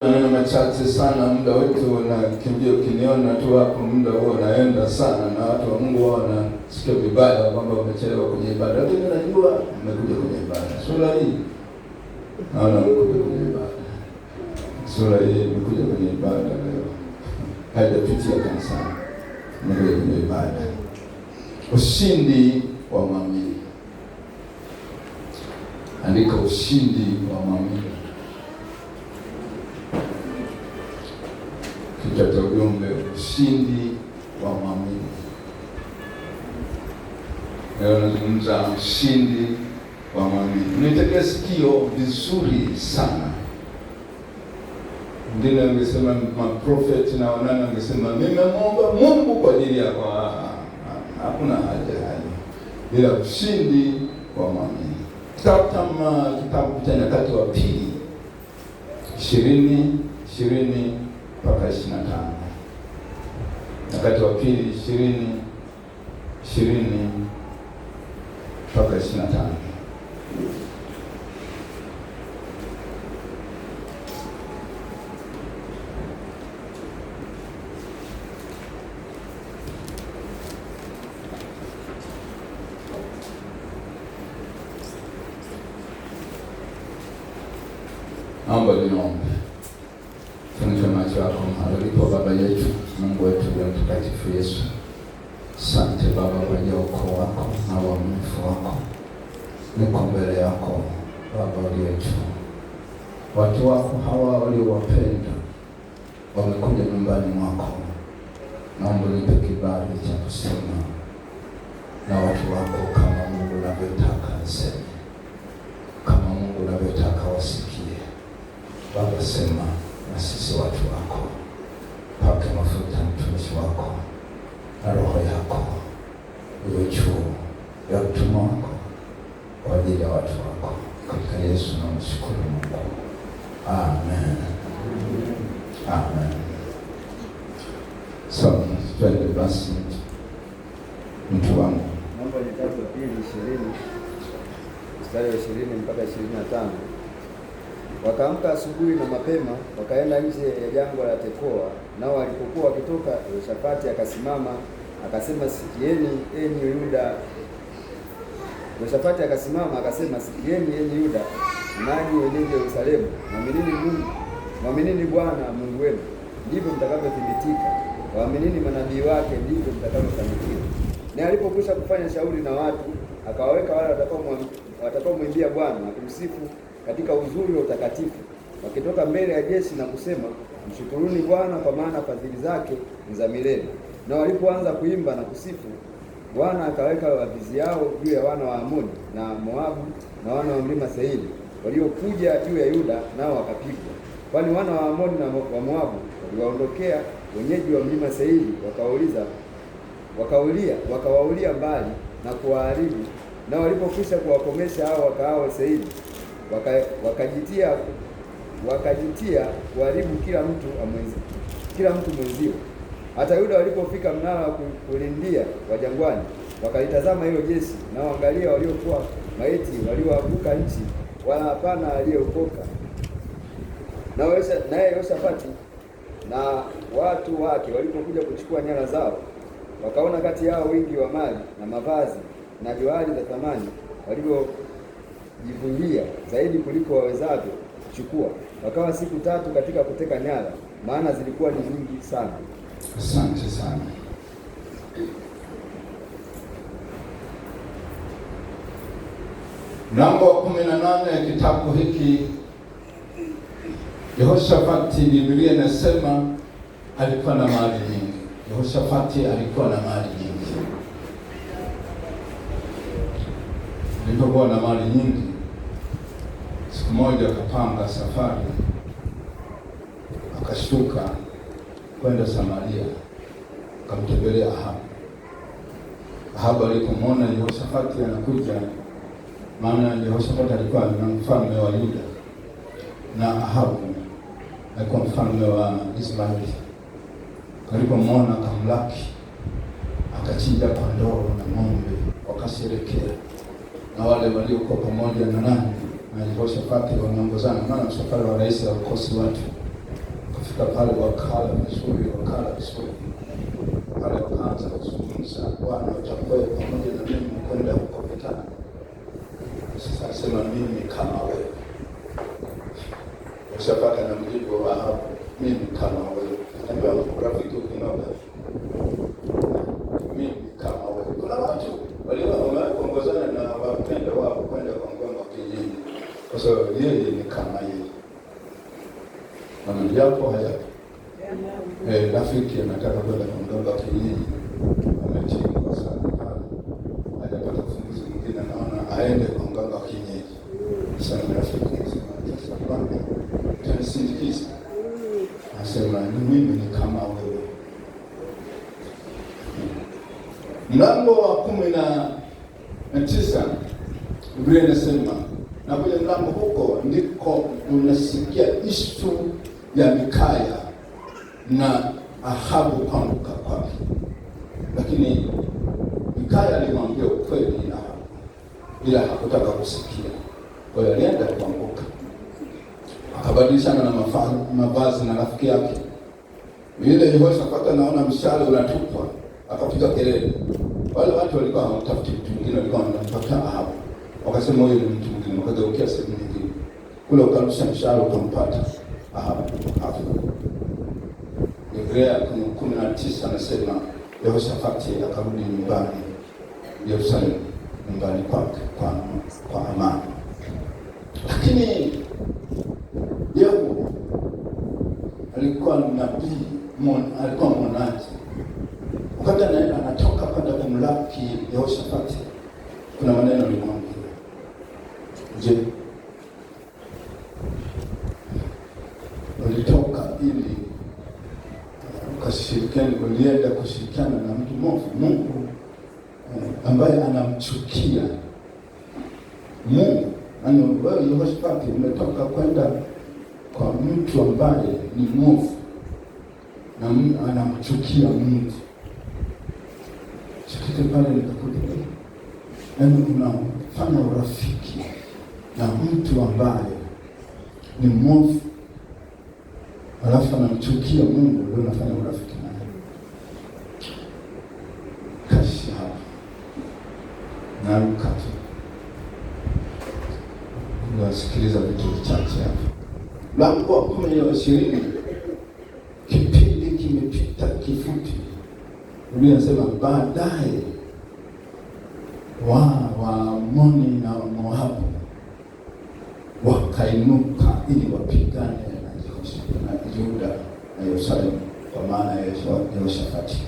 Maneno machache sana, muda wetu unakimbia. Ukiniona tu hapo, muda huo unaenda sana, na watu wa Mungu wao wanasikia vibaya kwamba wamechelewa kwenye ibada, lakini najua mmekuja kwenye ibada. Sura hii naona mmekuja kwenye ibada, sura hii mmekuja kwenye ibada leo, haijapitia kanisani, mmekuja kwenye ibada. Ushindi wa mwamini, andika ushindi wa mwamini. Kichwa cha ujumbe, ushindi wa mwamini. Leo nazungumza ushindi wa mwamini. Nitegee sikio vizuri sana. Wengine wangesema maprofeti na wanani wangesema nimemwomba Mungu kwa ajili yako. Hakuna haja hayo, ila ushindi wa mwamini. Kitabu cha Nyakati wa Pili 20:20 mpaka 25. Nyakati wa Pili 20:20 mpaka 25. Naomba niombe. Funika macho yako mahali ulipo. Baba yetu, Mungu wetu ya mtakatifu Yesu, asante Baba kwa ajili ya wokovu wako na uaminifu wako. Niko mbele yako Baba uliye juu. Watu wako hawa waliowapenda wamekuja nyumbani mwako, naomba nipe kibali cha kusema na watu wako kama Mungu unavyotaka niseme, kama Mungu unavyotaka wasikie. Baba, sema na sisi watu wako, pake mafuta mtumishi wako na roho yako iwe juu ya mtumwa wako kwa ajili ya watu wako, katika Yesu namshukuru Mungu, amen, amen. So twende basi, mtu wangu. Mambo ya Nyakati wa Pili 20 mstari wa 20 mpaka 25. Wakaamka asubuhi na mapema, wakaenda nje ya jangwa la Tekoa. Nao walipokuwa wakitoka, Yehoshafati akasimama akasema, sikieni enyi Yuda. Yehoshafati akasimama akasema, sikieni enyi Yuda, nanyi wenyeji Yerusalemu, mwaminini Mungu, mwaminini Bwana Mungu wenu, ndivyo mtakavyothibitika; waaminini manabii wake, ndivyo mtakavyofanikiwa. Na alipokwisha kufanya shauri na watu, akawaweka wale watakaomwimbia Bwana na kumsifu katika uzuri wa utakatifu, wakitoka mbele ya jeshi na kusema, mshukuruni Bwana, kwa maana fadhili zake ni za milele. Na walipoanza kuimba na kusifu, Bwana akaweka wavizi yao juu ya wana wa Amoni na Moabu na wana wa mlima Seiri waliokuja juu ya Yuda, nao wakapigwa. Kwani wana wa Amoni na wa Moabu waliwaondokea wenyeji wa mlima Seiri, wakawaulia mbali na kuwaharibu. Na walipokwisha kuwakomesha hao wakaao Seiri, wakajitia kuharibu kila mtu mwenziwe. Hata Yuda walipofika mnara wa kulindia wa jangwani, wakalitazama hilo jeshi, na waangalia waliokuwa maiti walioanguka nchi, wala hapana aliyeokoka. Naye Yehoshafati na watu wake walipokuja kuchukua nyara zao, wakaona kati yao wingi wa mali na mavazi na johari za thamani walivyojivunia zaidi kuliko wawezavyo kuchukua. Wakawa siku tatu katika kuteka nyara, maana zilikuwa ni nyingi sana. Asante sana. Mlango wa 18 ya kitabu hiki, Yehoshafati, Biblia inasema alikuwa na mali nyingi. Yehoshafati alikuwa na mali nyingi. Alipokuwa na mali nyingi, siku moja akapanga safari, akashuka kwenda Samaria, akamtembelea Ahabu. Ahabu alipomwona Yehoshafati anakuja, maana Yehoshafati alikuwa na mfalme wa Yuda na Ahabu alikuwa mfalme wa Israeli. Alipomwona akamlaki, akachinja kondoo na ng'ombe, wakasherekea na wale waliokuwa pamoja na nani na Yehoshafati wameongozana, maana msafara wa rais haukosi watu. Kufika pale wakala vizuri, wakala vizuri. Pale wakaanza kuzungumza, Bwana utakuwa pamoja na mimi kwenda huko vitani. Sasa asema mimi kama wewe. Yehoshafati anamjibu Ahabu, mimi kama wewe. Unajua rafiki ukinoga, mimi kama wewe. Kuna watu walio kuongozana na wapenda wao kwenda kwa mganga kijijini, kwa sababu yeye ni kama yeye. Maana yapo hayapo. Rafiki anataka kwenda kwa mganga kijijini, ametingwa sana pale, hajapata ufumbuzi mwingine, anaona aende kwa mganga wa kienyeji. Sasa rafiki anasema, sasa bwana utanisindikiza? Anasema ni mimi ni kama wewe. Mlango wa 19 Biblia inasema, na kwenye mlango huko ndiko tunasikia ishu ya Mikaya na Ahabu kuanguka kwake. Lakini Mikaya alimwambia ukweli Ahabu, ila hakutaka kusikia. Kwa hiyo alienda kuanguka, akabadilishana na mavazi na rafiki yake. Yule Yehoshafati anaona mshale unatupwa, akapiga kelele. Wale watu walikuwa hawamtafuti mtu mwingine, walikuwa wanamtafuta Ahabu. Wakasema huyu ni mtu mwingine, wakageukia sehemu nyingine. Kule ukarusha mshale ukampata Ahabu. Biblia kwenye 19 anasema Yehoshafati akarudi nyumbani Yerusalemu, nyumbani kwake kwa amani. Lakini Yehu alikuwa nabii, alikuwa mwonaji. Wakati anaenda anatoka kwenda kumlaki Yehoshafati, kuna maneno alimwambia. Je, ulitoka ili ukashirikiane, ulienda kushirikiana na mtu mwovu, Mungu ambaye anamchukia Mungu? Yaani wewe Yehoshafati umetoka kwenda kwa mtu ambaye ni mwovu na anamchukia Mungu. Sikite pale nikakuta, yaani unafanya urafiki na mtu ambaye ni mwovu alafu anamchukia Mungu, ndio unafanya urafiki naye. Kashi hapo naruka tu, nasikiliza vitu vichache hapo. Mlango wa 10 na 20, kipindi kimepita kifupi. Biblia inasema baadaye Waamoni na Moabu wakainuka ili wapigane na Yuda na Yerusalemu, kwa maana ya Yehoshafati.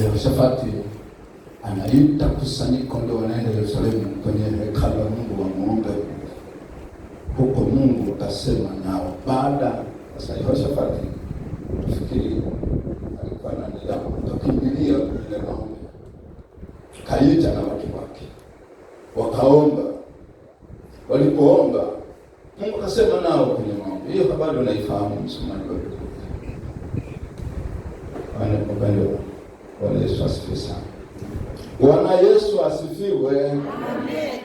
Yehoshafati anaita kusanyiko, ndio wanaenda Yerusalemu kwenye hekalu la Mungu wamuombe huko. Mungu akasema nao. Baada sasa, Yehoshafati nafikiri alikuwa na nidhamu, akakimbilia kwenye maombi, kaita na watu wake wakaomba. Walipoomba Mungu akasema nao kwenye maombi. Hiyo habari unaifahamu msomaji wa Biblia. Wapendwa, Bwana Yesu asifiwe sana. Bwana Yesu asifiwe. Amen.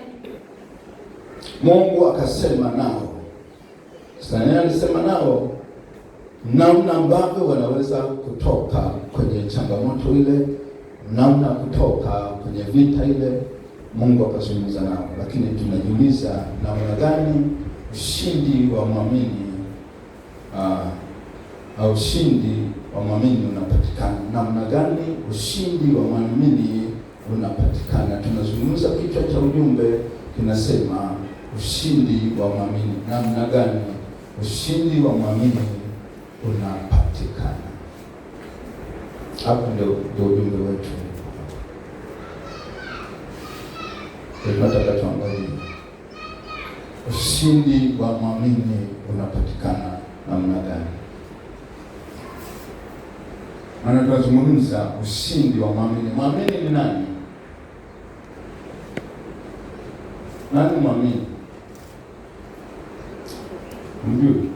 Mungu akasema nao. Sasa alisema nao namna ambavyo wanaweza kutoka kwenye changamoto ile, namna kutoka kwenye vita ile. Mungu akazungumza nao, lakini tunajiuliza namna gani ushindi wa mwamini au ushindi wa mwamini unapatikana? Namna gani ushindi wa mwamini unapatikana? Tunazungumza, kichwa cha ujumbe kinasema ushindi wa mwamini. Namna gani ushindi wa mwamini unapatikana? Hapo ndio ujumbe wetu. Tunataka tuangalie ushindi wa mwamini unapatikana namna gani. Maana tunazungumza ushindi wa mwamini. Mwamini ni nani? Nani mwamini? Mjui?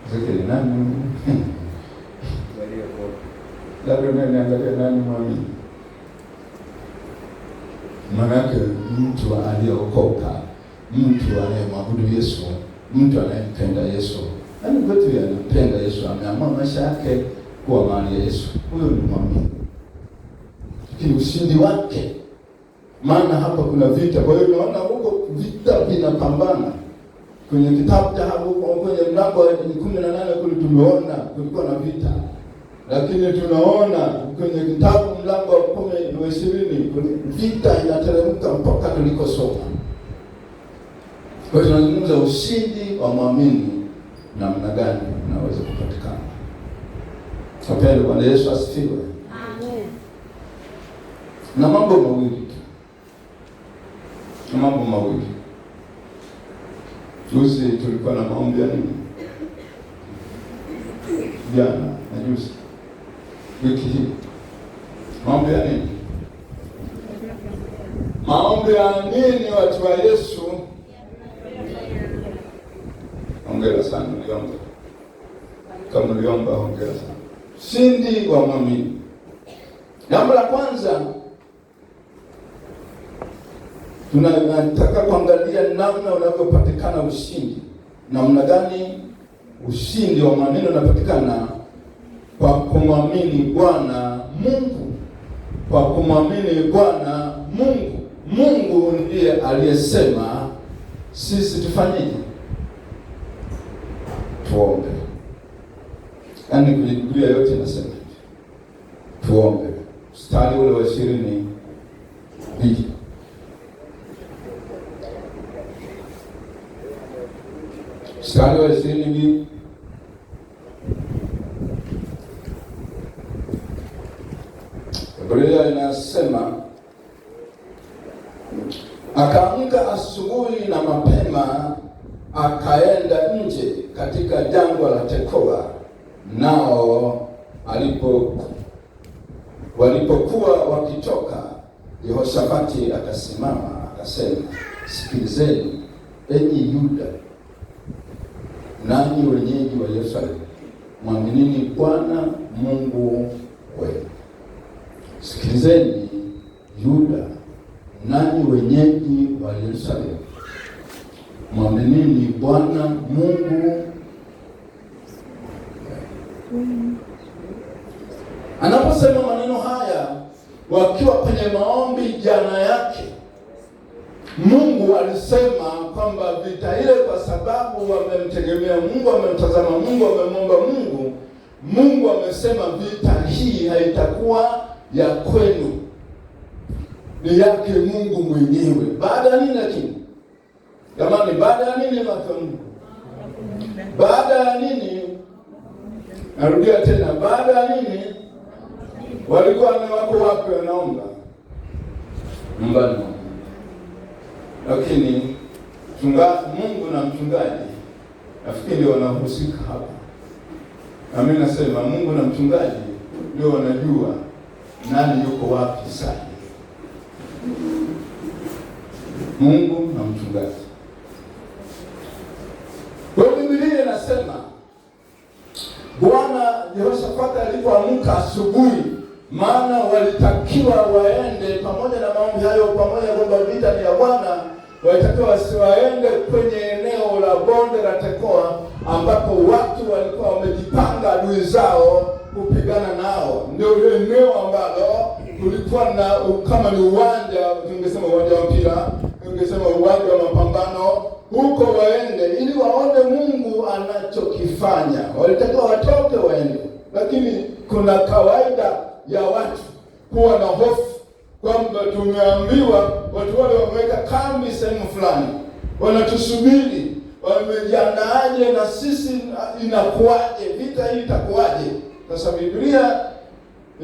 Ezekiel, nani mwamini? Labda niangalia nani mwamini. Maana yake mtu aliyeokoka, mtu anayemwabudu Yesu, mtu anayempenda Yesu, Yaani kwetu anampenda Yesu, ameamua maisha yake kuwa mali ya Yesu. Huyo ni mwamini. Lakini ushindi wake, maana hapa kuna vita. Kwa hiyo unaona huko vita vinapambana. Kwenye kitabu cha hapo kwenye mlango wa 18 kule tumeona kulikuwa na vita. Lakini tunaona kwenye kitabu mlango wa 10 na 20 vita inateremka mpaka tulikosoma. Kwa hiyo tunazungumza ushindi wa mwamini namna gani unaweza kupatikana. Wapendwa, Bwana Yesu asifiwe. Amen. Na mambo mawili tu. Na mambo mawili. Juzi tulikuwa na maombi ya nini? Jana na juzi. Wiki hii. Maombi ya nini? Maombi ya nini watu wa Yesu? Hongera sana uliomba. Kama uliomba hongera sana. Ushindi wa mwamini. Jambo la kwanza tunataka kuangalia namna unavyopatikana ushindi. Namna gani ushindi wa mwamini unapatikana? Kwa kumwamini Bwana Mungu. Kwa kumwamini Bwana Mungu. Mungu ndiye aliyesema sisi tufanyeje? Tuombe. Yaani kwenye Biblia yote inasema hivi. Tuombe. Mstari ule wa 22. Mstari wa 22. Biblia inasema akaamka asubuhi na mapema akaenda nje katika jangwa la Tekoa, nao walipokuwa wakitoka, Yehoshafati akasimama akasema, sikilizeni enyi Yuda nanyi wenyeji wa Yerusalemu, mwaminini Bwana Mungu wenu. Sikilizeni Yuda nanyi wenyeji wa Yerusalemu, mwaminini Bwana Mungu. Anaposema maneno haya wakiwa kwenye maombi jana yake, Mungu alisema kwamba vita ile, kwa sababu wamemtegemea Mungu, wamemtazama Mungu, wamemwomba Mungu, Mungu amesema vita hii haitakuwa ya kwenu, ni yake Mungu mwenyewe. Baada ya nini? Lakini jamani, baada ya nini? Watu wa Mungu, baada ya nini? Narudia tena, baada ya nini? Walikuwa wako wapi wanaomba? Nyumbani mwa Mungu. Lakini Mungu na mchungaji nafikiri ndio wanahusika hapa. Na mimi nasema Mungu na mchungaji ndio wanajua nani yuko wapi sasa. Mungu na mchungaji. Kwa hiyo Biblia inasema Bwana Yehoshafati alipoamka asubuhi, maana walitakiwa waende pamoja na maombi hayo, pamoja kwamba vita ni ya Bwana, walitakiwa wasiwaende kwenye eneo la bonde la Tekoa ambapo watu walikuwa wamejipanga adui zao kupigana nao. Ndio eneo ambalo kulikuwa na kama ni uwanja, tungesema uwanja wa mpira, tungesema uwanja wa mapambano. Huko waende ili waone Mungu anachokifanya. Walitakiwa watoke waende, lakini kuna kawaida ya watu kuwa na hofu kwamba tumeambiwa watu wale wameweka kambi sehemu fulani, wanatusubiri, wamejiandaaje na sisi inakuwaje? Vita hii itakuwaje? Sasa Biblia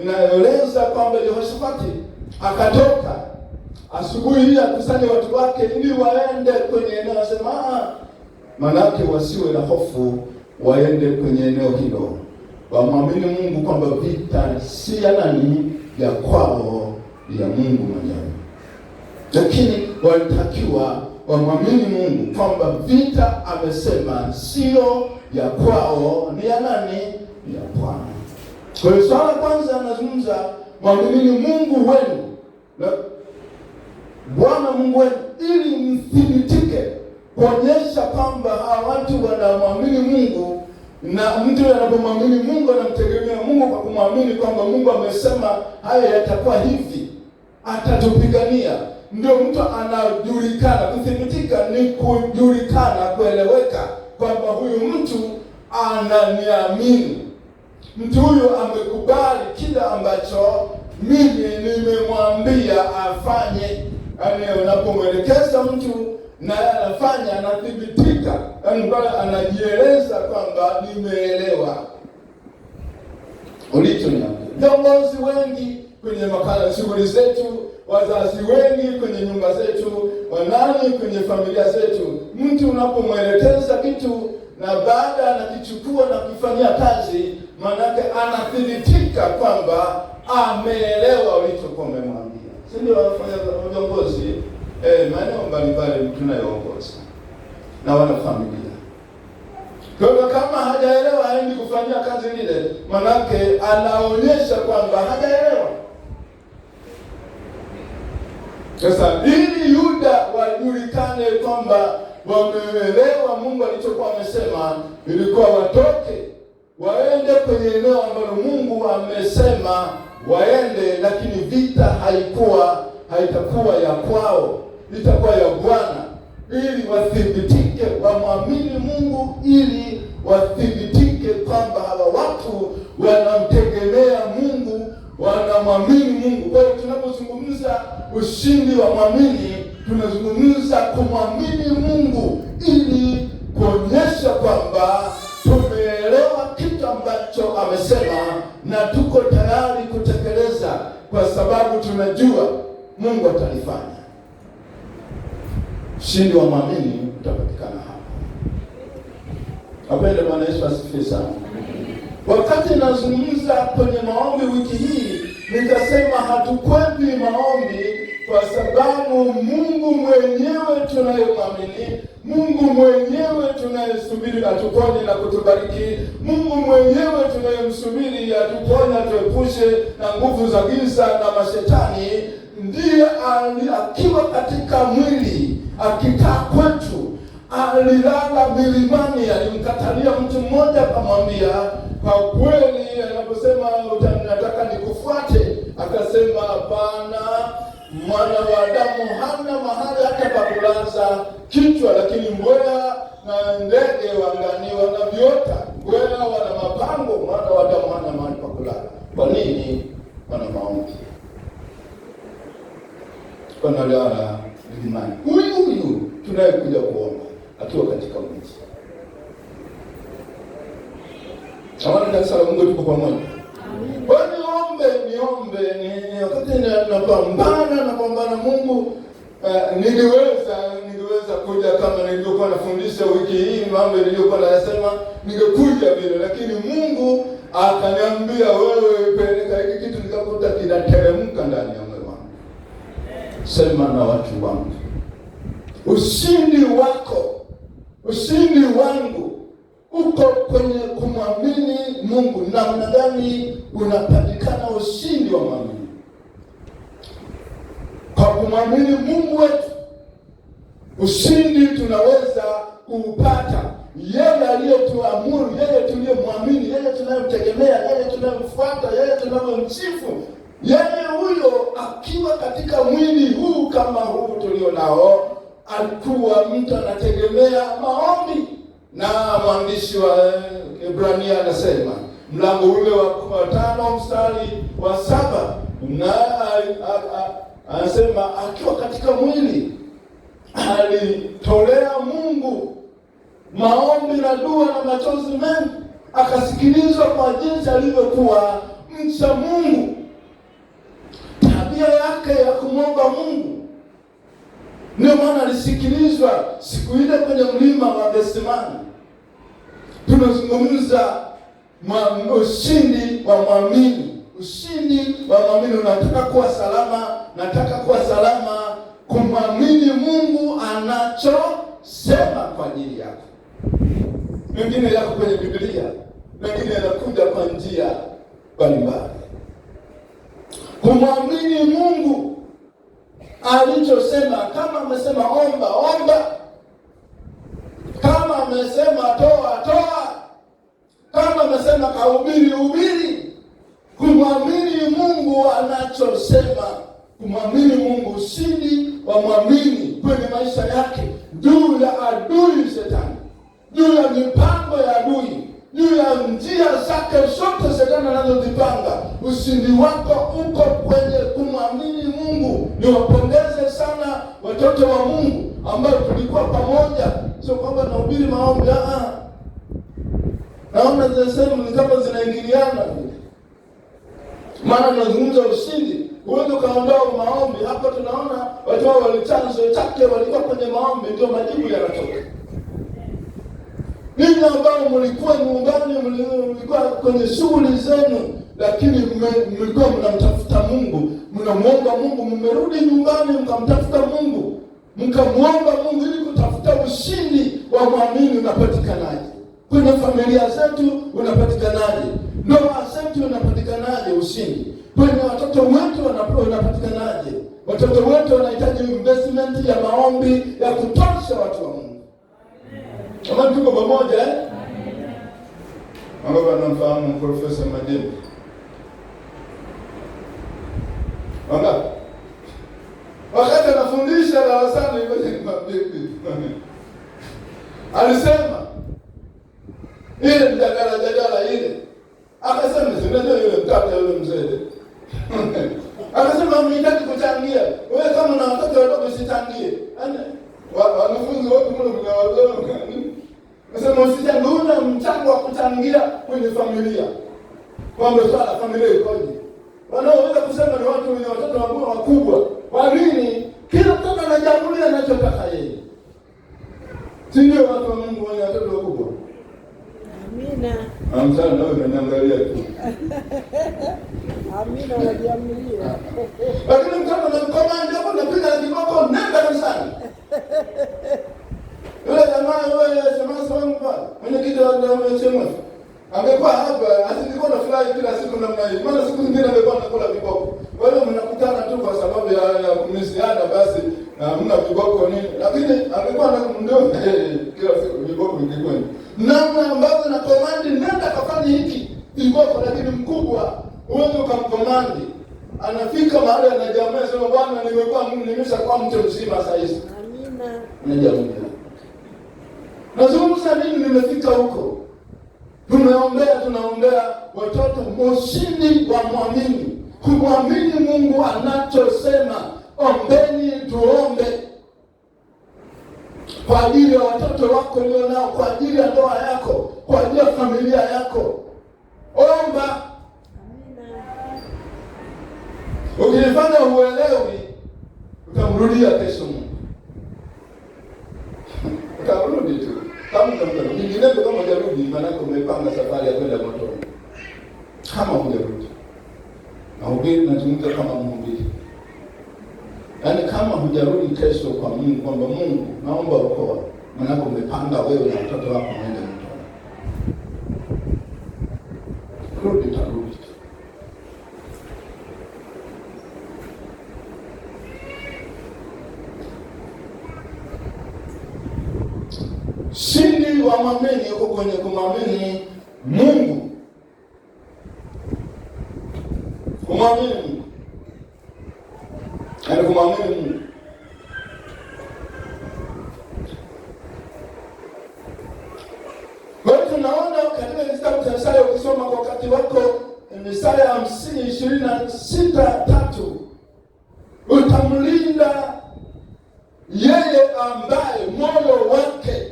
inaeleza kwamba Yehoshafati akatoka asubuhi hii akusanye watu wake ili waende kwenye eneo, asema manake wasiwe na hofu, waende kwenye eneo hilo, wamwamini Mungu kwamba vita si ya nani, ya kwao, ya Mungu mwenyewe. Lakini walitakiwa wamwamini Mungu kwamba vita amesema sio ya kwao, ni ya nani? Ya Bwana. Kwa hiyo swala kwanza anazungumza mwaminini Mungu wenu na Bwana Mungu wenu, ili mthibitike, kuonyesha kwamba hawa watu wanamwamini Mungu. Na mtu anapomwamini Mungu anamtegemea Mungu kwa kumwamini kwamba Mungu amesema haya yatakuwa hivi, atatupigania. Ndio mtu anajulikana. Kuthibitika ni kujulikana, kueleweka kwamba huyu mtu ananiamini, mtu huyu amekubali kile ambacho mimi nimemwambia afanye. Yaani unapomwelekeza mtu na anafanya, anathibitika, yaani pale anajieleza kwamba nimeelewa ulichoniambia. Viongozi wengi kwenye makala shughuli zetu, wazazi wengi kwenye nyumba zetu, wanani kwenye familia zetu, mtu unapomwelekeza kitu na baada anakichukua na kufanyia kazi, maanake anathibitika kwamba ameelewa ulichokuwa umemwambia. Si ndio wanafanya viongozi maeneo mbalimbali tunayoongoza na wanafamilia. Kwa hiyo kama hajaelewa haendi kufanyia kazi lile, manake anaonyesha kwamba hajaelewa. Sasa ili Yuda wajulikane kwamba wameelewa Mungu alichokuwa amesema, ilikuwa watoke waende kwenye eneo ambalo Mungu amesema waende, lakini vita haitakuwa ya kwao, itakuwa ya Bwana, ili wathibitike, wamwamini Mungu, ili wathibitike kwamba hawa watu wanamtegemea Mungu, wanamwamini Mungu. Kwa hiyo tunapozungumza ushindi wa mwamini, tunazungumza kumwamini Mungu ili kuonyesha kwamba tumeelewa kitu ambacho amesema na tuko tayari kutekeleza, kwa sababu tunajua Mungu atalifanya. Ushindi wa mwamini utapatikana hapo. Wapendwa, Bwana Yesu asifiwe sana. Wakati nazungumza kwenye maombi wiki hii, nikasema hatukwepi maombi kwa sababu Mungu mwenyewe tunayemwamini, Mungu mwenyewe tunayesubiri atuponye na kutubariki, Mungu mwenyewe tunayemsubiri atuponye, atuepushe na nguvu za giza na mashetani, ndiye akiwa katika mwili akikaa kwetu, alilala milimani. Alimkatalia mtu mmoja akamwambia, kwa kweli, anaposema nataka nikufuate, akasema hapana, mwana wa Adamu hana mahali hata pa kulaza kichwa, lakini mbweha na ndege wangani wana viota, mbweha wana mapango, mwana wa Adamu hana mahali pa kulala. Kwa nini? Wana maombi, wanalala milimani. Huyu huyu tunayekuja kuomba akiwa katika mji. Amani, kanisa la Mungu, tuko pamoja. Kwa niombe ni wakati napambana Mungu. Ningeweza kuja kama nilivyokuwa nafundisha wiki hii, mambo niliyokuwa nayasema ningekuja vile, lakini Mungu akaniambia wewe peleka hiki kitu, nikakuta kinateremka ndani ya moyo wangu. Sema na watu wangu, ushindi wako, ushindi wangu uko kwenye kumwamini Mungu. Namna gani unapatikana ushindi wa mwamini? Kwa kumwamini Mungu wetu, ushindi tunaweza kuupata. Yeye aliyetuamuru, yeye tuliyemwamini, yeye tunayemtegemea, yeye tunayemfuata, yeye tunayemsifu, yeye huyo akiwa katika mwili huu kama huu tulio nao, alikuwa mtu anategemea maombi. Na mwandishi wa Ibrania anasema mlango ule wa 5 mstari wa 7, na anasema akiwa katika mwili alitolea Mungu maombi na dua na machozi mengi, akasikilizwa kwa jinsi alivyokuwa mcha Mungu, tabia yake ya kumwomba Mungu. Ndio maana alisikilizwa siku ile kwenye mlima wa Gethsemane. Tunazungumza ushindi wa mwamini. Ushindi wa mwamini, unataka kuwa salama, nataka kuwa salama, kumwamini Mungu anachosema kwa ajili yako. Mengine yako kwenye Biblia, mengine yanakuja kwa njia mbalimbali. Kumwamini Mungu alichosema. Kama amesema omba, omba. Kama amesema toa, toa. Ahubiri hubiri kumwamini Mungu anachosema, kumwamini Mungu, ushindi wa mwamini kwenye maisha yake juu ya adui shetani, juu ya mipango ya adui, juu ya njia zake zote shetani anazozipanga. Ushindi wako uko kwenye kumwamini Mungu. Niwapongeze sana watoto wa Mungu ambao tulikuwa pamoja, sio kwamba nahubiri maombi, naona zile sehemu ni kama zinaingiliana vile, maana tunazungumza ushindi, huwezi ukaondoa maombi hapa. Tunaona watu hao walichanzo chake walikuwa kwenye maombi, ndio majibu yanatoka. Ninyi ambao mlikuwa nyumbani, mlikuwa kwenye shughuli zenu, lakini mlikuwa mnamtafuta Mungu, mnamuomba Mungu, mmerudi nyumbani mkamtafuta Mungu, mkamwomba Mungu ili kutafuta ushindi wa mwamini unapatikanaje kwenye familia zetu, unapatikanaje ndoa zetu, unapatikanaje ushindi kwenye watoto wetu, unapatikanaje? Watoto wetu wanahitaji investment ya maombi ya kutosha, watu wa Mungu. Kama tuko pamoja eh? Wangapi wanamfahamu Profesa Majembe? Wangapi? Wakati anafundisha darasani, ngoja nikwambie kitu. Alisema ile mjadala jadala ile, akasema si unajua yule mtata yule mzee akasema mhitaji kuchangia wewe, kama una watoto wadogo usichangie. Yaani wanafunzi wote mle kuna wazee, akasema usichangie, una mchango wa kuchangia kwenye familia, kwamba swala familia ikoje. Wanaoweza kusema ni watu wenye watoto wakubwa. Kwa nini? Kila mtoto anajiamulia anachotaka yeye, si ndio? Watu wa Mungu wenye watoto wakubwa. Amina. Amsana nawe unaniangalia tu. Amina, unajiamulia. Lakini mtoto anamkomandi hapo, napiga na kiboko, nenda kanisani. Yule jamaa yule jamaa wangu pale, mwenyekiti wa CMF, angekuwa hapa asingekuwa na furahi kila siku namna hii. Maana siku zingine angekuwa anakula viboko. Kwa hiyo mnakutana tu kwa sababu ya kumisiana, basi hamna viboko nini. Lakini angekuwa na ndio kila siku viboko ingekuwa. Namna ambavyo na komandi nenda kafanye hiki viboko, lakini mkubwa huwezi ukamkomandi. Anafika mahali anajiamua, sema bwana, nimekuwa nimeshakuwa mtu mzima sasa hizi. Amina. Anajiamua. Nazungumza nini? Nimefika huko. Tumeombea, tunaombea watoto ushindi wa mwamini, kumwamini Mungu anachosema. Ombeni, tuombe kwa ajili ya watoto wako ulio nao, kwa ajili ya ndoa yako, kwa ajili ya familia yako. Omba. Amina. Ukifanya huelewi, utamrudia kesho Mungu. Utarudi tu. Kama utarudi. Vinginevyo kama hujarudi, maanake umepanga safari ya kwenda motoni. Kama hujarudi. Nahubiri, nazungumza kama mhubiri. Yaani kama hujarudi kesho kwa Mungu kwamba Mungu naomba okoa, maanake umepanga wewe na watoto wako mwende motoni. Rudi, utarudi tu. Ushindi wa mwamini uko kwenye kumwamini Mungu. Kumwamini Mungu. Yaani kumwamini Mungu. Kwa hiyo tunaona katika kitabu cha Isaya, ukisoma kwa wakati wako Isaya 50:26-3, utamlinda yeye ambaye moyo wake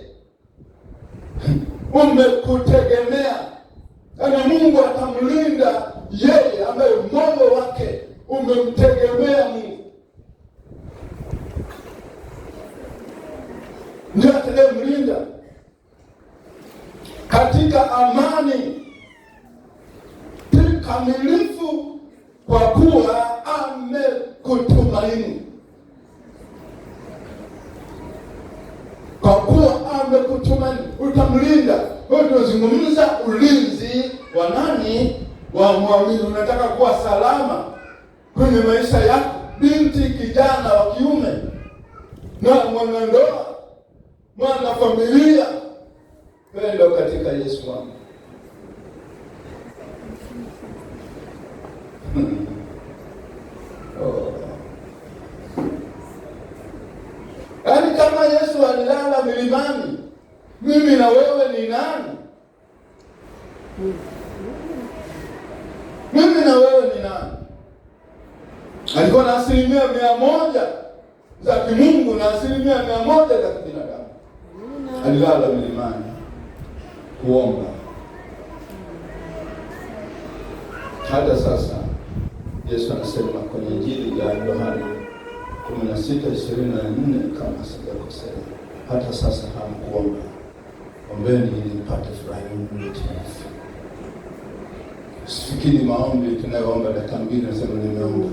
umekutegemea. Yaani Mungu atamlinda yeye ambaye moyo wake umemtegemea Mungu, ndiye atakayemlinda katika amani kamilifu, kwa kuwa amekutumaini. Kwa kuwa amekutumaini, utamlinda. Kwa hiyo tunazungumza ulinzi wa nani? Wa mwamini. Unataka kuwa salama kwenye maisha yako, binti, kijana wa kiume na mwanandoa, mwana familia, pendo katika Yesu wangu. Oh. Yaani kama Yesu alilala milimani, mimi na wewe ni nani? Mimi na wewe ni nani? Alikuwa na 100% za kimungu na 100% za kibinadamu. Alilala milimani kuomba. Hata sasa Yesu anasema kwenye Injili ya Yohana 16:24 kama sijakosea, hata sasa hamkuomba, ombeni ili mpate furaha yenu timilifu. Usifikiri maombi tunayoomba dakika mbili nasema nimeomba.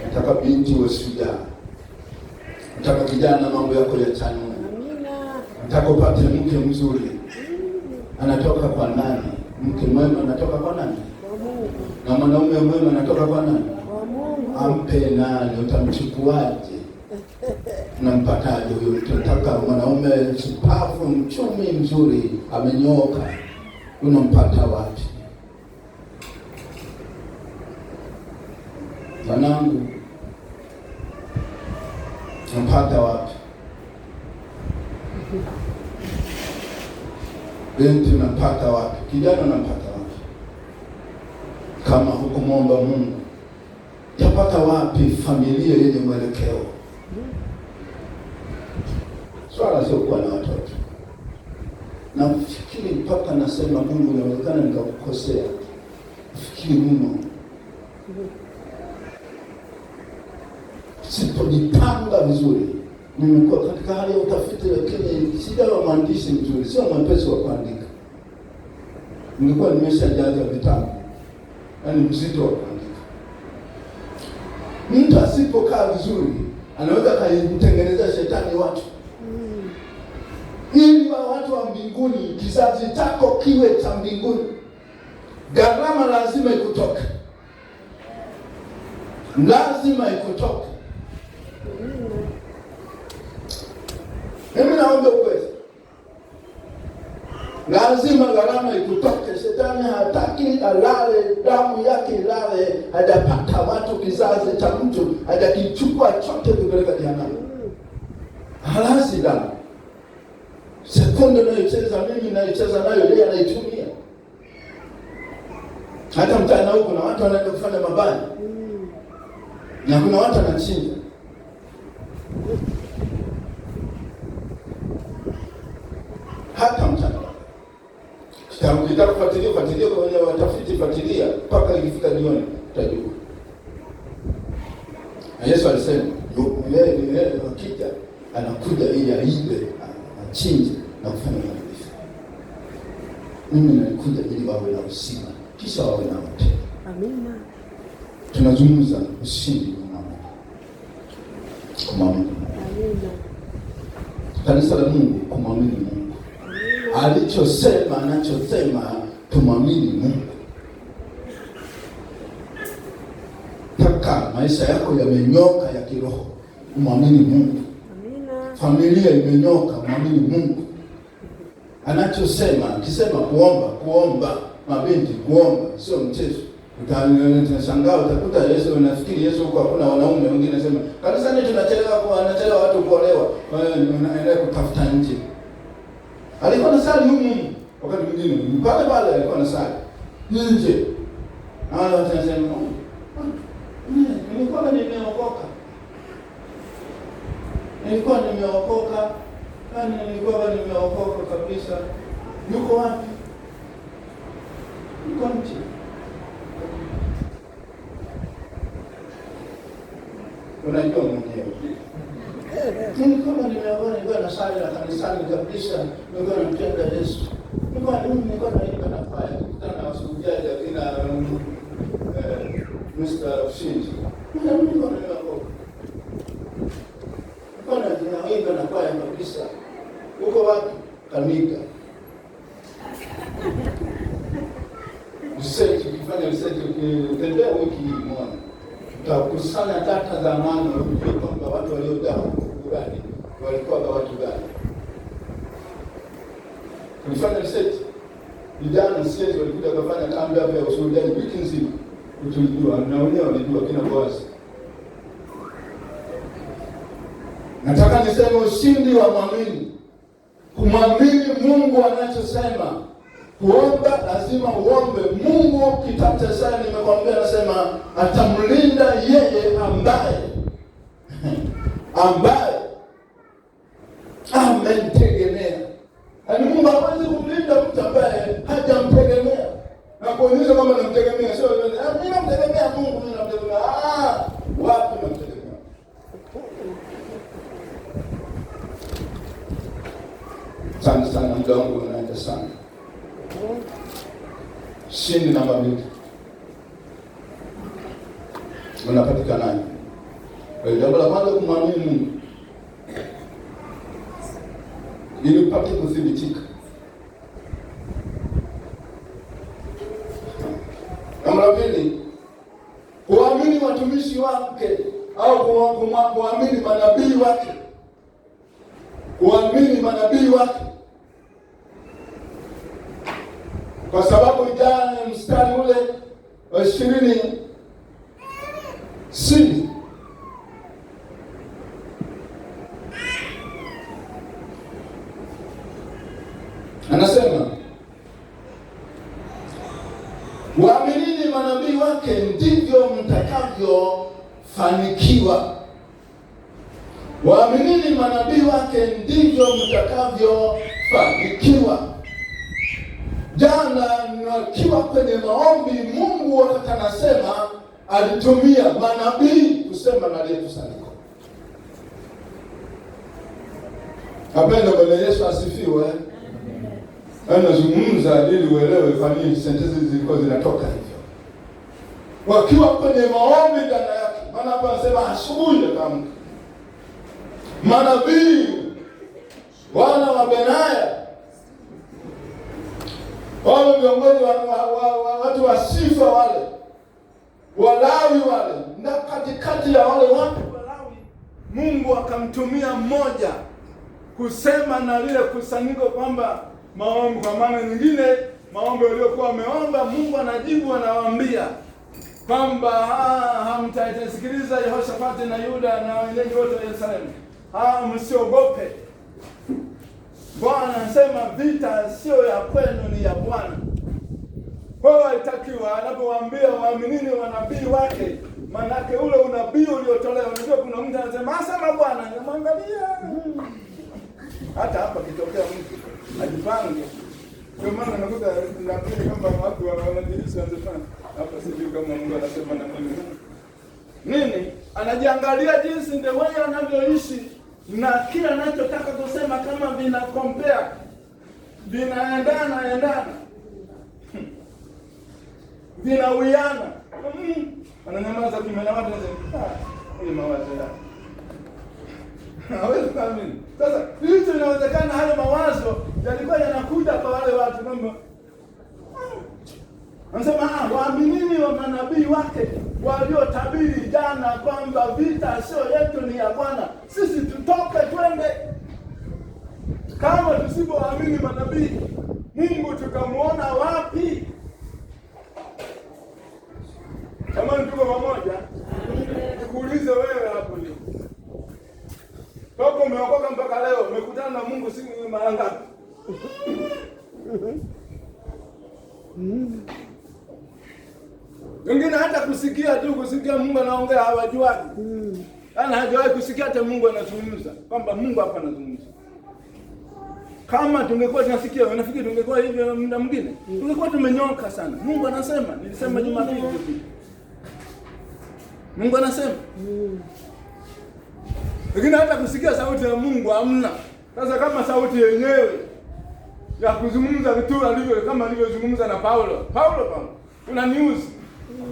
Nataka binti uwe shujaa, nataka kijana mambo yako yachanue, nataka upate mke mzuri. Anatoka kwa nani? Mke mwema anatoka kwa nani? Kwa Mungu. Na mwanaume mwema anatoka kwa nani? Kwa Mungu. Ampe nani? Utamchukuaje? Unampataje huyo mtu? Nataka mwanaume shupavu, mchumi mzuri, amenyooka, unampata wapi? Mwanangu, unampata wapi? Binti unampata wapi? Kijana unampata wapi? Kama hukumwomba Mungu, utapata wapi familia yenye mwelekeo? Swala sio kuwa na watoto. Nafikiri mpaka nasema Mungu, inawezekana nikakukosea. Fikiri mno. Sipojipanga vizuri, nimekuwa katika hali ya utafiti, lakini sijawa mwandishi mzuri, sio mwepesi wa kuandika. Ningekuwa nimeshajaza vitabu, yaani mzito wa kuandika. Mtu asipokaa vizuri, anaweza akaimtengenezea shetani watu ili wa watu wa mbinguni, kizazi chako kiwe cha mbinguni. Gharama lazima ikutoke, lazima ikutoke. Mimi naomba ukweli, lazima gharama ikutoke. Shetani hataki alale, damu yake ilale, hajapata watu, kizazi cha mtu hajakichukua chote kupeleka jehanamu. Halasi damu sekunde nayocheza mimi naicheza nayo, yeye anaitumia. Hata mtaani huko kuna watu wanaenda kufanya mabaya na kuna watu wanachinja. Hata mtaani ukitaka kufuatilia, fuatilia kwa watafiti, fuatilia mpaka ikifika jioni utajua. Na Yesu alisema yeye akija anakuja ili aibe, achinje na kufanya uharibifu. Mimi nalikuja ili wawe na uzima, kisha wawe na wote. Amina. Tunazungumza ushindi kumwamini Mungu. Amina. Kanisa la Mungu kumwamini Mungu. Alichosema, anachosema tumwamini Mungu. Mpaka maisha yako yamenyoka ya kiroho, umwamini Mungu. Amina. Familia imenyoka, mwamini Mungu. Anachosema, akisema kuomba, kuomba, mabinti kuomba sio mchezo. Utashangaa utakuta Yesu, unafikiri Yesu huko hakuna wanaume wengine, nasema kanisani tunachelewa kwa anachelewa watu kuolewa, unaendelea kutafuta nje. Alikuwa anasali humu, wakati mwingine pale pale alikuwa anasali nje. Na wale watu wanasema, nilikuwa nimeokoka. Nilikuwa nimeokoka. Yaani nilikuwa nimeokoka kabisa. Yuko wapi? Yuko nje. Unajua mwenyewe. Nilikuwa nimeokoka, nilikuwa nasali na kanisani kabisa, nilikuwa nampenda Yesu. Nilikuwa naimba na kwaya, nikikutana na wasuhujaji akina Mr. Ushindi. Nilikuwa nimeokoka. Nilikuwa naimba na kwaya kabisa. Uko wapi? Kanika. Research, ukifanya research, ukitembea wiki hii muone, utakusanya data za maana, ujue kwamba watu waliojaa huko Burani walikuwa kwa watu gani. Tulifanya research, Vijana sisi walikuja kufanya kambi hapa ya ushuhudaji wiki nzima, tulijua na wenyewe walijua kina Boazi. Nataka niseme ushindi wa mwamini, kumwamini Mungu anachosema. Kuomba lazima uombe Mungu. Kitabu cha Isaya nimekwambia, anasema atamlinda yeye ambaye amemtegemea. Yaani Mungu hawezi kumlinda mtu ambaye hajamtegemea na kuonyesha kwamba namtegemea. Sio mimi namtegemea Mungu, mimi namtegemea. Ah, wapi namtegemea? Asante sana, muda wangu unaenda sana. Shindi namba 2 unapatikanaje? Kwa hiyo jambo la kwanza kumwamini Mungu ili upate kuthibitika. Jambo la pili, kuamini watumishi wake au kuamini manabii wake, kuamini manabii wake, kwa sababu jana mstari ule wa 20 anasema waaminini manabii wake ndivyo mtakavyofanikiwa. Waaminini manabii wake ndivyo mtakavyofanikiwa. Jana nikiwa kwenye maombi, Mungu wakati anasema alitumia manabii kusema na aliyekusanyiko. Napenda Bwana Yesu asifiwe. Anazungumza ili uelewe kwa nini sentensi zilikuwa zinatoka hivyo. Wakiwa kwenye maombi ndani yake, maana hapa anasema asubuhi akaamka. Manabii wana wa Benaya, wale viongozi wa watu wa sifa wale, Walawi wale, na katikati ya wale watu Walawi, Mungu akamtumia mmoja kusema na lile kusanyiko kwamba maombi, kwa maana nyingine maombi waliokuwa wameomba, Mungu anajibu, anawaambia kwamba hamtasikiliza Yehoshafati na Yuda na wenyeji wote wa Yerusalemu, msiogope. Bwana anasema vita sio ya kwenu, ni ya Bwana. Kwa hiyo alitakiwa anapowaambia waaminini wanabii wake, manake ule unabii uliotolewa. Unajua kuna mtu anasema asema Bwana, namwangalia hata hapa kitokea mtu ajipange. Ndio maana nakuta nafikiri kama watu wanajihisi wanasema hapa, sijui kama Mungu anasema na mimi nini. Anajiangalia jinsi the way anavyoishi na kila anachotaka kusema, kama vina compare vinaendana endana vinawiana, ananyamaza kimya na watu wanasema ah, ile mawazo yake hawezi kuamini. Sasa hicho inawezekana hayo mawazo yalikuwa yanakuja kwa wale watu kwamba anasema waaminini wa manabii wake waliotabiri jana kwamba vita sio yetu, ni ya Bwana, sisi tutoke twende. Kama tusipoamini manabii, Mungu tukamuona wapi? Jamani, tuko pamoja? Nikuulize wewe hapo leo, toka umeokoka mpaka leo umekutana na Mungu siku mara ngapi? Wengine hata kusikia tu, kusikia Mungu anaongea hawajuaji. Yaani hajawahi kusikia hata Mungu anazungumza, kwamba Mungu hapa anazungumza. Kama tungekuwa tunasikia, unafikiri tungekuwa hivi muda mwingine? Tungekuwa tumenyoka sana. Mungu anasema, nilisema Jumapili iliyopita. Mungu anasema. Lakini hata kusikia sauti ya Mungu hamna. Sasa kama sauti yenyewe ya kuzungumza vitu alivyo kama alivyozungumza na Paulo. Paulo, kuna news.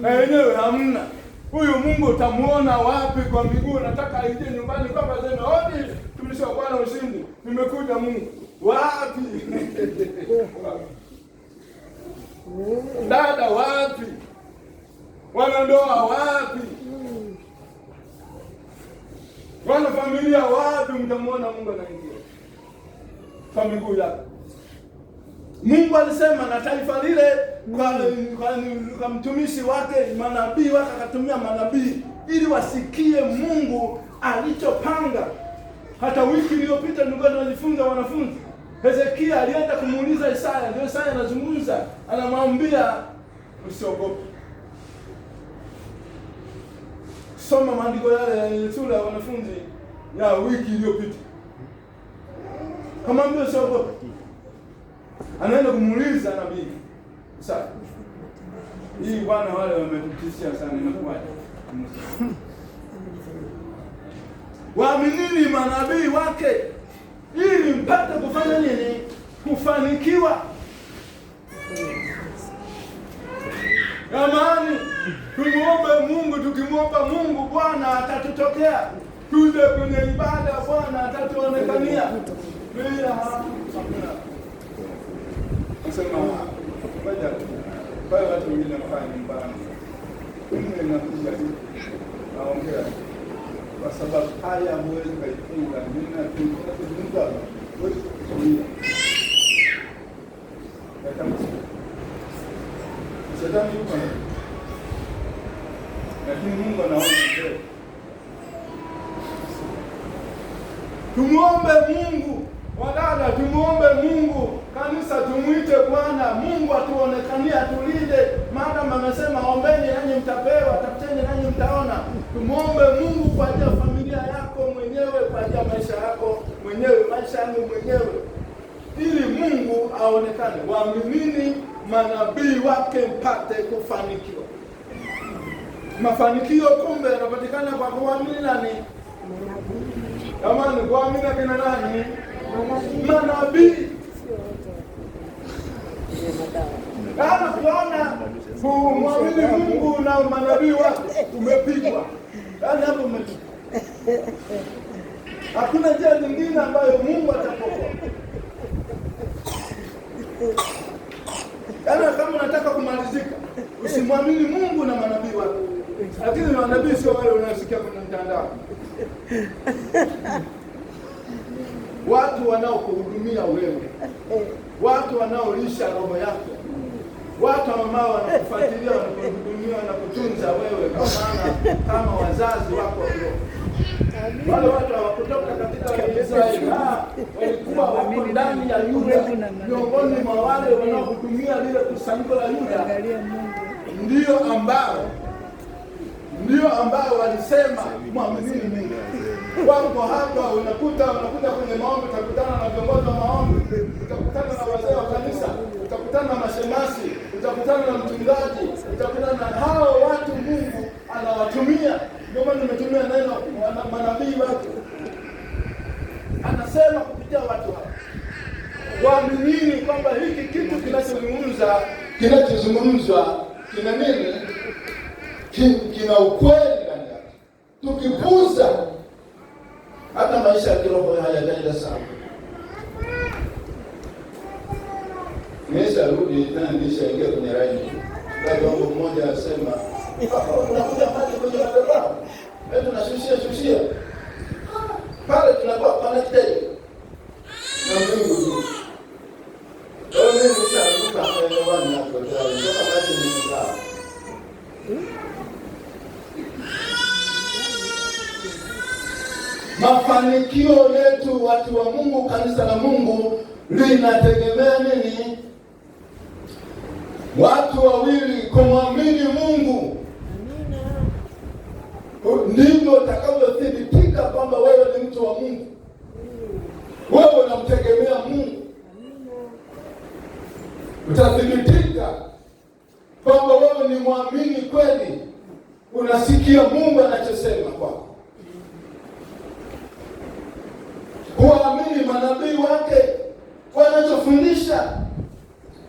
Na yenyewe hamna. Huyu Mungu utamuona wapi kwa miguu? Nataka aingie nyumbani kwamba aseme, "Hodi, tumisha Bwana ushindi. Nimekuja Mungu." Wapi? Dada wapi? Wanandoa wapi? Wana familia wapi? Mtamuona Mungu anaingia kwa miguu yako. Mungu alisema na taifa lile kwa mtumishi wake, manabii wake, akatumia manabii ili wasikie Mungu alichopanga. Hata wiki iliyopita nilikuwa tunajifunza wanafunzi, Hezekia alienda kumuuliza Isaya, ndio Isaya anazungumza, anamwambia usiogope. Soma maandiko yale ya sura ya wanafunzi ya wiki iliyopita. Kamwambia usiogope. Anaenda kumuuliza nabii Isaya, hii bwana, wale wametutishia sana, inakuwaje? Waaminini manabii wake ili mpate kufanya nini? Kufanikiwa. Jamani, tumuombe Mungu. Tukimwomba Mungu, Bwana atatutokea. Tuje kwenye ibada, Bwana atatuonekania. Bila hakuna kusema ngoja kwa watu wengine wakae nyumbani. Mimi nakuja tu naongea kwa sababu haya huwezi kuifunga. Mimi nazungumza, huwezi kuzuia. Shetani yuko na, lakini Mungu anaona mbele. Tumuombe Mungu, wadada, tumuombe Mungu, kanisa tumuite Bwana Mungu atuonekanie, atulinde. Maadamu amesema ombeni nanyi mtapewa, tafuteni nanyi mtaona. Tumuombe Mungu kwa ajili ya familia yako mwenyewe, kwa ajili ya maisha yako mwenyewe, maisha yangu mwenyewe, ili Mungu aonekane. Waaminini manabii wake mpate kufanikiwa. Mafanikio kumbe yanapatikana kwa kuamini nani? Jamani, kuamini akina nani? Manabii. Kama kuona kumwamini Mungu na manabii wake umepigwa, yaani hapo umepigwa. Hakuna njia nyingine ambayo Mungu atakuokoa. Yaani kama unataka kumalizika, usimwamini Mungu na manabii wake. Lakini manabii sio wale unaosikia kwenye mtandao. Watu wanaokuhudumia wewe, watu wanaolisha roho yako, watu ambao wanakufuatilia, wanakuhudumia, wanakutunza wewe, kwa maana kama wazazi wako wa kiroho. Wale watu hawakutoka katika Israeli, walikuwa wako ndani ya Yuda, miongoni mwa wale wanaohudumia lile kusanyiko la Yuda, ndio ambao walisema mwaminini Mungu. Wako hapa, unakuta kwenye maombi, utakutana na viongozi wa maombi, utakutana na wazee wa kanisa, utakutana na mashemasi, utakutana na mchungaji, utakutana na hao watu. Mungu anawatumia. Ndio maana nimetumia neno manabii wake, anasema kupitia watu hao. Waaminini kwamba hiki kitu kinachozungumzwa kina nini? Kina ukweli ndani yake. Tukipuuza, hata maisha ya kiroho hayajaenda sawa. Nimesharudi tena, nilishaingia kwenye laini. Dada wangu mmoja asema, "Papa, unakuja pale kwenye madhabahu, wewe tunashushia shushia pale, tunakuwa connected na Mungu tu." Kwa hiyo mimi nisharuka hewani hapo tayari, mpaka basi nimezaa. Mafanikio yetu watu wa Mungu, kanisa la Mungu linategemea nini? Watu wawili kumwamini Mungu, ndivyo utakavyothibitika kwamba wewe ni mtu wa Mungu. Wewe unamtegemea Mungu, utathibitika kwamba wewe ni mwamini kweli, unasikia Mungu anachosema kwako. Kuwaamini manabii wake wanachofundisha,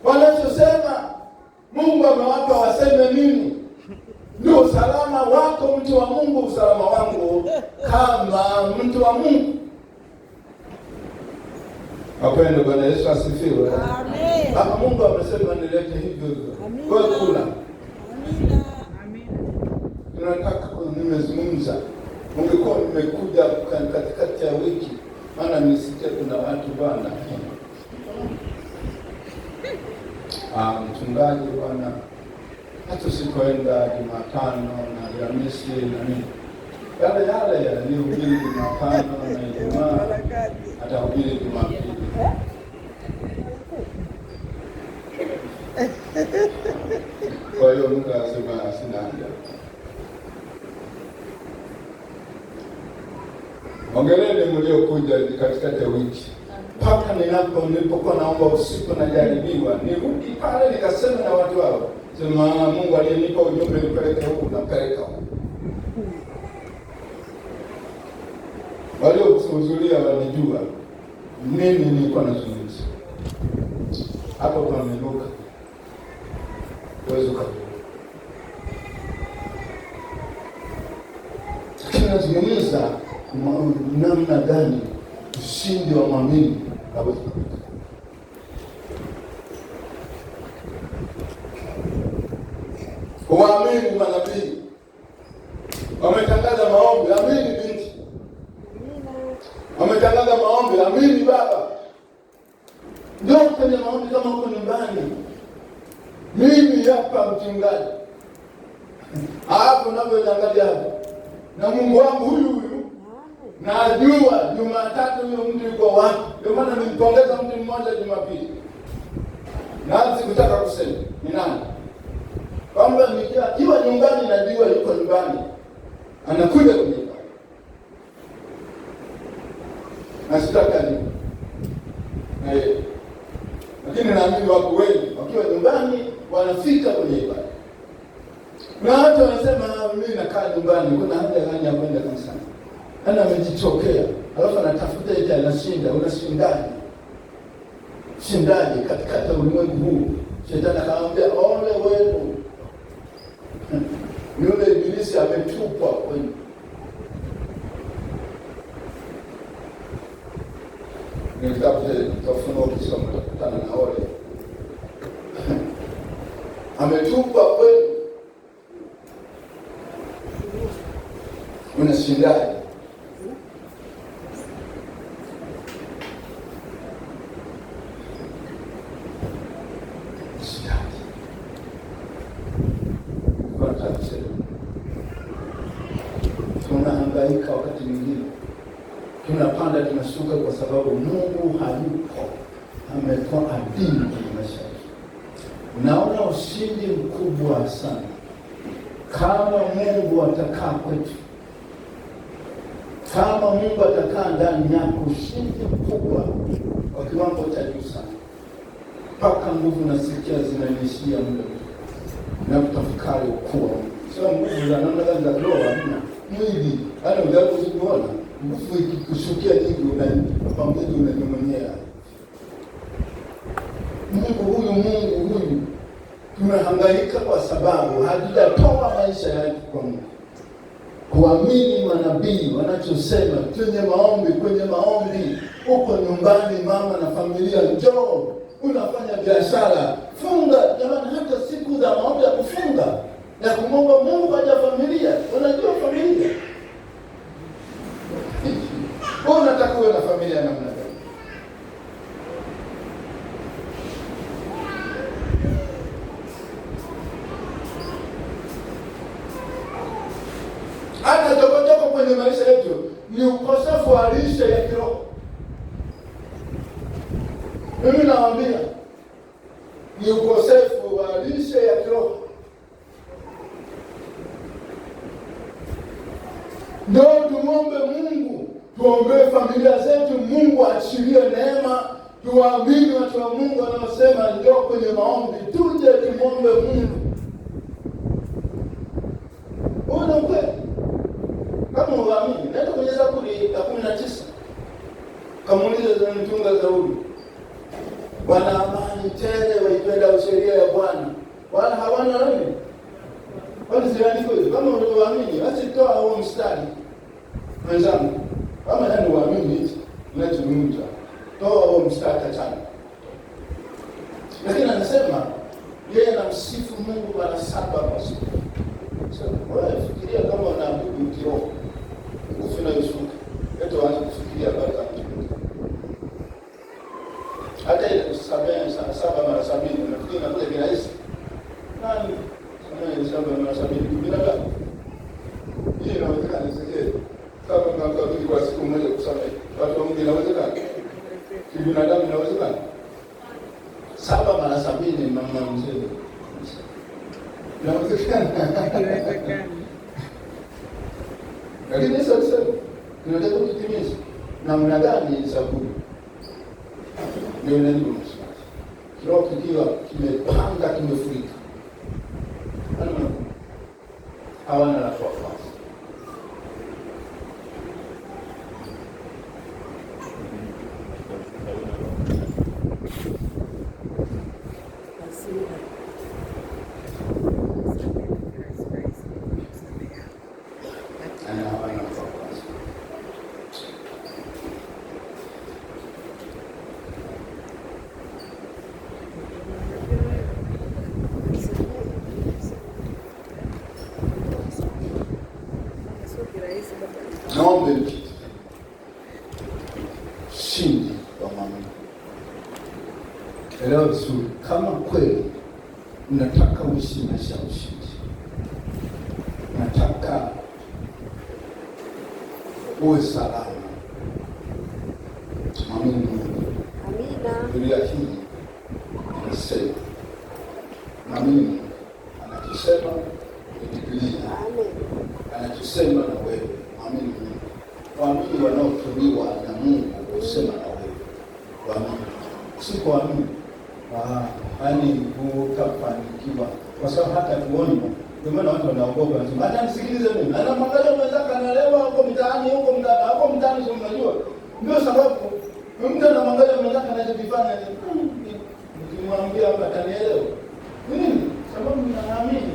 wanachosema, Mungu amewapa waseme nini. Ndio usalama wako, mtu wa Mungu, usalama wangu kama mtu wa Mungu. Wapendwa, Bwana Yesu asifiwe. Amen. Hapa Mungu amesema nilete hivyo hivyo. Amina. Wewe kula. Amina. Tunataka nimezungumza, ungekuwa nimekuja katikati ya wiki, maana nisikia kuna watu bwana. Ah, mchungaji bwana, hata usikoenda Jumatano na Alhamisi na nini, yale yale yaliyohubiri Jumatano na Ijumaa atahubiri Jumapili. Kwa hiyo mtu anasema sina haja. Hongereni mliokuja katikati ya wiki. Mpaka nilipokuwa naomba usiku najaribiwa, nirudi pale nikasema na watu hao, sema Mungu aliyenipa ujumbe nipeleke huku, napeleka huku. Waliohudhuria walijua nini nilikuwa nazungumza. Hapo pamenuka, huwezi ukajua, lakini nazungumza namna gani ushindi wa mwamini hawezi kupatikana. Waamini manabii wametangaza maombi, amini binti, wametangaza maombi, amini baba. Ndio kwenye maombi kama huko nyumbani, mimi hapa mchungaji, hapo unavyoangalia hapo, na Mungu wangu huyu huyu najua Jumatatu huyo mtu yuko wapi. Ndio maana nimpongeza mtu mmoja Jumapili, na sikutaka kusema ni nani, kwamba nikiwa nyumbani najua yuko nyumbani, anakuja kwenye ibada na sitaka ni na yeye, lakini naamini wako wengi wakiwa nyumbani wanafika kwenye ibada, na watu wanasema mimi nakaa nyumbani, kuna haja gani ya kwenda kanisani? Ana amejichokea, alafu anatafuta eti anashinda. Unashindaje? Shindaje katikati ya ulimwengu huu? Shetani akamwambia ole wenu, yule ibilisi ametupwa kwenu. Ni kitabu cha Ufunuo, ukisoma utakutana na ole ametupwa kwenu. Unashindaje? Tunahangaika wakati mwingine, tunapanda tunashuka, kwa sababu Mungu hayupo, amekuwa adimu kwenye maisha yetu. Naona ushindi mkubwa sana kama Mungu atakaa kwetu, kama Mungu atakaa ndani yako, ushindi mkubwa wa kiwango cha juu sana, mpaka nguvu nasikia zinaniishia muda na kutafakari ukuu wa Mungu. Sio nguvu za namna gani za kiroho, hamna mwili, yaani ujaribu kuona nguvu ikikushukia nyingi, kwa mwili unanyong'onyea. Mungu huyu, Mungu huyu, tunahangaika kwa sababu hatujatoa maisha yetu kwa Mungu, kuamini manabii wanachosema kwenye maombi. Kwenye maombi uko nyumbani, mama na familia, njoo. Unafanya biashara, funga. Jamani, hata siku za maombi ya kufunga na kumwomba Mungu kwa ajili ya familia. Unajua familia, wewe unataka uwe na familia namna gani? Hata tokotoko kwenye maisha yetu ni ukosefu wa lishe ya kiroho. Mimi nawaambia ni ukosefu wa lishe ya kiroho. Ndio tumwombe Mungu, tuombee familia zetu, Mungu aachilie neema. Tuwaamini watu wa Mungu wanaosema njoo kwenye maombi, tuje tumwombe Mungu. Huo ni ukweli. Kama uamini, nenda kwenye Zaburi ya 19 kamuulize mtunga Zaburi, wana amani tele waipenda sheria ya Bwana, wala hawana nini? Kwani ziandiko hizo? Kama unaamini basi toa huo mstari mwenzangu, kama yani uamini hichi ninachozungumza, toa huo mstari tachana. Lakini anasema yeye anamsifu Mungu mara 7 kwa siku. Sasa wewe fikiria kama unaabudu kiroho, nguvu inayoshuka, eti waanze kufikiria habari za mtu. Hata ile kusamehe 7 mara 70, nafikiri inakuja kirahisi. Nani samehe 7 mara 70 binadamu? Hii inawezekana, Ezekieli 7 mara 70 kwa siku moja kusamehe watu wa Mungu, inawezekana? Kibinadamu inawezekana? 7 mara 70, mama mzee, inawezekana? Haiwezekani. Lakini Yesu alisema tunataka kutimiza namna gani? Zaburi ndio inajibu maswali. Kiroho kikiwa kimepanga, kimefurika, hawana la kuwafanya. Hasira. Samehe kirahisi rahisi. Yaani hawana la kuwafanya. Sio kirahisi baba. Naombe mkiti ushindi wa mwamini. Elewa vizuri, kama kweli unataka uishi maisha ya ushindi, unataka uwe salama, mwamini Mungu. Amina. Biblia hii inasema mwamini Mungu, anakisema ni Biblia, Amen. anachosema na wewe, mwamini Mungu. Waamini wanaotumiwa na Mungu kusema na wewe, waamini, si kuamini yaani utafanikiwa, kwa sababu hata kuonywa. Ndio maana watu wanaogopa, wanasema hata nisikilize mimi, anamwangalia mwenzake analewa huko mtaani, huko mtaani, huko mtaani, si mnajua? Ndio sababu mtu anamwangalia mwenzake anachokifanya, nikimwambia hapa atanielewa nini? Sababu ninaamini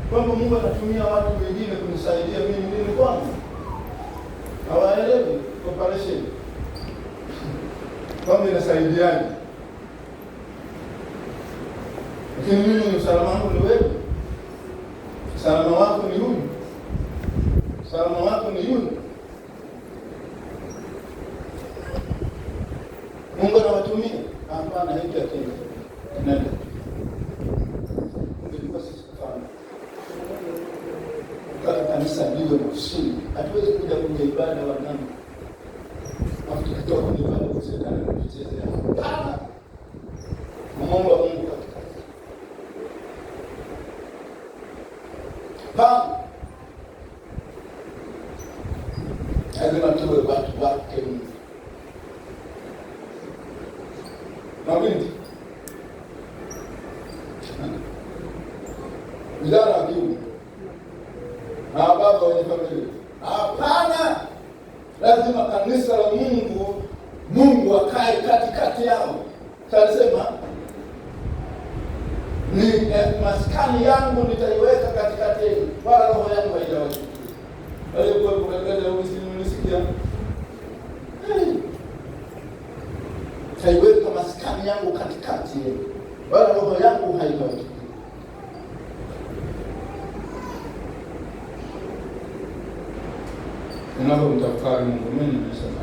kwamba Mungu anatumia watu wengine kunisaidia mimi nini kwangu. Hawaelewi cooperation kwamba inasaidiaje, lakini mimi usalama wangu ni wewe, usalama wako ni huyu, usalama wako ni yule. Mungu anawatumia? Hapana, hiki akenda nenda. Ungelikuwa sisi kufanya mpaka kanisa liwe na ushindi. Hatuwezi kuja kwenye ibada wanangu, afu tukitoka kwenye ibada kwa shetani anatuchezea. Hapana, Mungu wa Mungu katikati. Hapana, lazima tuwe watu wake Mungu. Mabinti, vijana wa kiume na baba wenye familia, hapana, lazima kanisa la Mungu, Mungu akae katikati yao. Alisema ni maskani yangu nitaiweka katikati yenu, wala roho yangu haitawachukia. Waliokuwepo katikati ya Misri, mlisikia? Taiweka maskani yangu katikati yenu, wala roho yangu haitawachukia. Ninapomtafakari Mungu, mimi nimesema